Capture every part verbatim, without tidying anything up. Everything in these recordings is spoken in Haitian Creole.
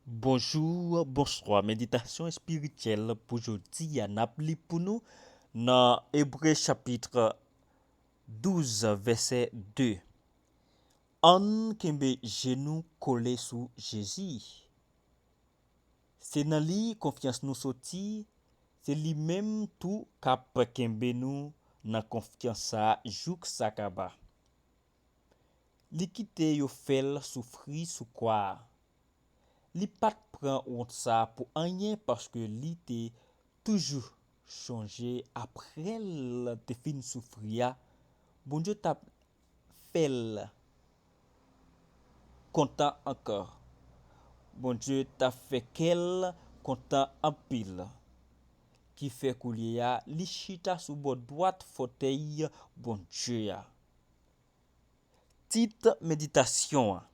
Bonjou, bonswa. Meditasyon espirityèl pou jodi a, n ap li pou nou nan Ebre chapit douz, vèsè de. Ann kenbe je nou kole sou Jezi. Se nan li konfyans nou soti, se li menm tou k ap kenbe nou nan konfyans sa a jouk sa kaba. Li kite yo fè l soufri sou kwa a. Li pa t pran wont sa a pou anyen, paske li te toujou chonje apre l te fin soufri a, Bondye t ap fè l kontan ankò. Bondye t ap fè kè l kontan anpil. Ki fè koulye a, li chita sou bò dwat fòtèy Bondye a. Tit meditasyon an: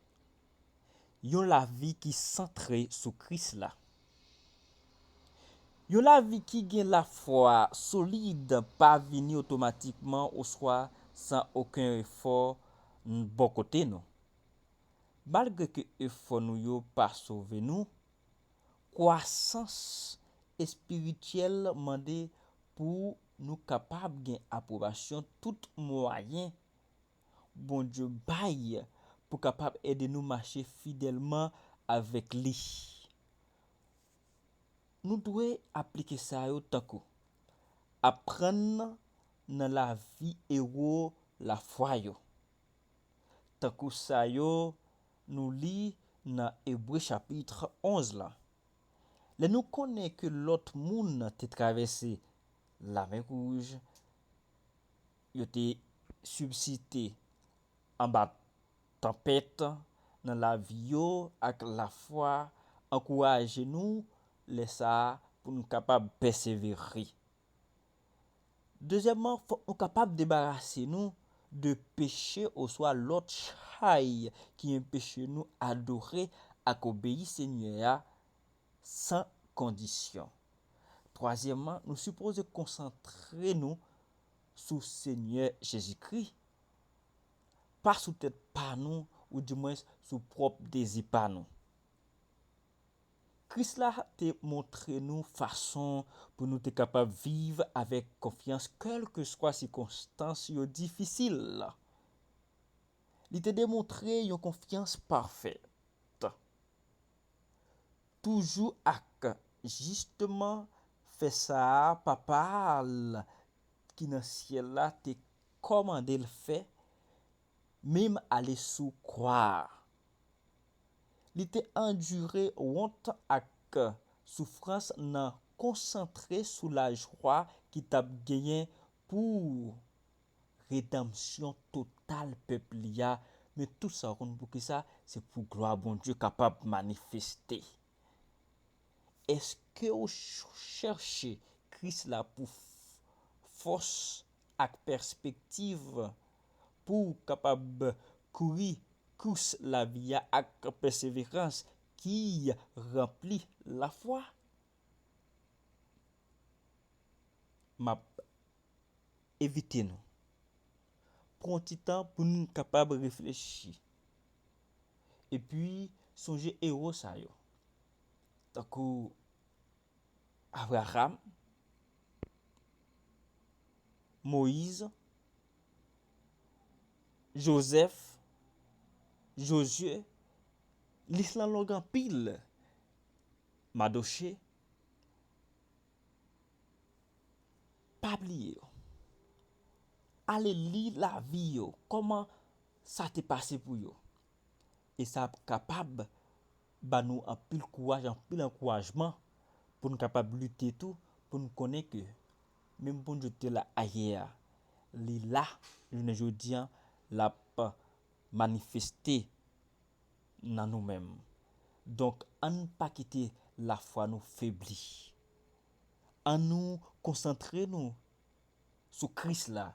yon lavi ki santre sou Kris la. Yon lavi ki gen lafwa solid pa vini otomatikman oswa san okenn efò n bò kote nou. Malgre ke efò nou yo pa sove nou, kwasans espirityèl mande pou nou kapab gen apwobasyon tout mwayen Bondye bay pou kapab ede nou mache fidèlman avèk li. Nou dwe aplike sa yo tankou aprann nan lavi ewo lafwa yo. Tankou sa yo nou li nan Ebre chapit onz la. Lè nou konnen ke lòt moun te travèse Lamè Wouj, yo te sibsiste anba tanpèt nan lavi yo ak lafwa, ankouraje nou lè sa a pou nou kapab pèsevere. Dezyèmman, fòk nou kapab debarase nou de peche oswa lòt chay ki enpeche nou adore ak obeyi Senyè a san kondisyon. Twazyèmman, nou sipoze konsantre nou sou Senyè Jezikri, pa sou tèt pa nou, oudimwens sou pwòp dezi pa nou. Kris la te montre nou fason pou nou te kapab viv avèk konfyans, kèlkeswa sikonstans yo difisil. Li te demontre yon konfyans pafèt. Toujou ak jisteman fè sa a Papa l ki nan syèl la te kòmande l fè, menm ale sou kwa a. Li te andire wont ak soufrans nan konsantre sou lajwa ki t ap genyen pou redanmsyon total pèp li a, men tout sa w konn poukisa? Se pou glwa Bondye kapab manifeste. Èske w ch-, chèche Kris la pou f-, fòs ak pèspektiv pou w kapab kouri kous lavi a ak pèseverans ki ranpli lafwa? M ap envite nou pran yon ti tan pou nou kapab reflechi. Epi, sonje ewo sa yo, tankou Abraram, Moyiz, Jozèf, Jozye, lis lan long anpil. Madoche, pa bliye yo. Ale li lavi yo, kòman sa te pase pou yo. E sa ap kapab ba nou anpil kouraj, anpil ankourajman pou n kapab lite tou, pou n konnen ke menm Bondye ki te la ayè a, li la jounen jodi a, l ap manifeste nan nou menm. Donk, ann pa kite lafwa nou febli. Ann nou konsantre nou sou Kris la,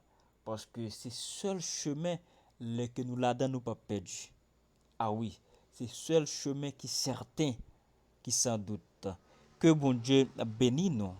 paske se sèl chemen lè ke nou ladan nou p ap pèdi. A wi, se sèl chemen ki sèten, ki san dout. Ke Bondye beni nou.